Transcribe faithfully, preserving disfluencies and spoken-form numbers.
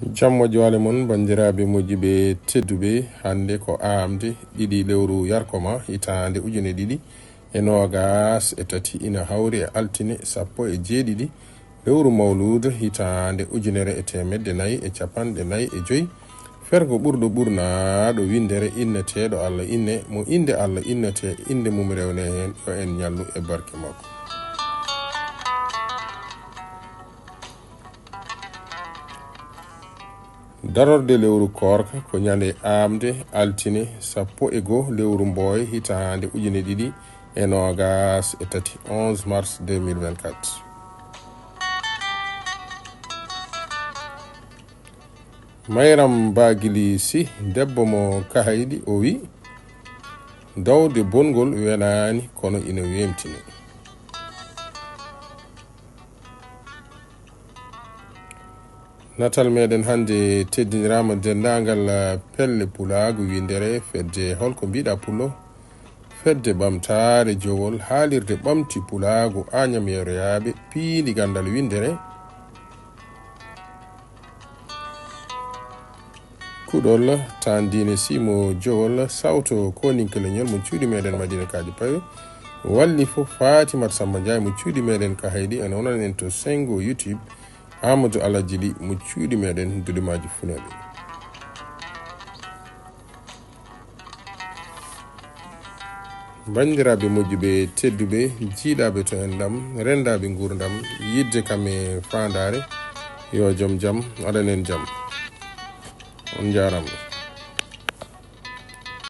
Jam mo joole mon, banndiraaɓe moƴƴuɓe tedduɓe. Hannde ko aamde ɗiɗi lewru yarkoma hitaande ujune ɗiɗi e noogas e tati, ina hawri e altine sappo e jeeɗiɗi lewru mawluud hitaande ujunere e teemedde nayi e capanɗe nayi e joy. Fergo ɓurɗo ɓurnaaɗo winndere inneteeɗo Allah inne, mo innde Allah innetee, innde mum rewnee heen, yo en ñallu e barke makko. Darorde lewru koorka ko ñande aamde altine sappo e goo lewru mbooy hitaande ujune ɗiɗi e noogas e tati, onze mars deux mille vingt-quatre. Mayram Baagili Si, debbo mo Kahayɗi, o wi, "Dawde bonngol wenaani, kono ina weemtini." Natal meɗen hannde teddiniraama denndaangal pelle pulaagu winndere fedde Holko Mbiɗa Pullo, fedde ɓamtaare jowol haalirde ɓamti pulaagu Añam Yeroyaaɓe, piindi ganndal winndere. Kuɗol tan diine simo jowol sawto koninke leñol mo cuuɗi meɗen Madina Kaaji Pawe. Walli fof Fatimat Samba Ndiaye mo cuuɗi meɗen Kahayɗi, en onon en to Sengo YouTube. Amadou Alaji Ly mo cuuɗi meɗen Duɗimaaji Funeeɓe. Banndiraaɓe moƴƴuɓe tedduɓe, jiiɗaaɓe to enɗam, renndaaɓe nguurndam, yiɗde kam e faandaare, yo joom jam waɗan en jam. On njaaraama.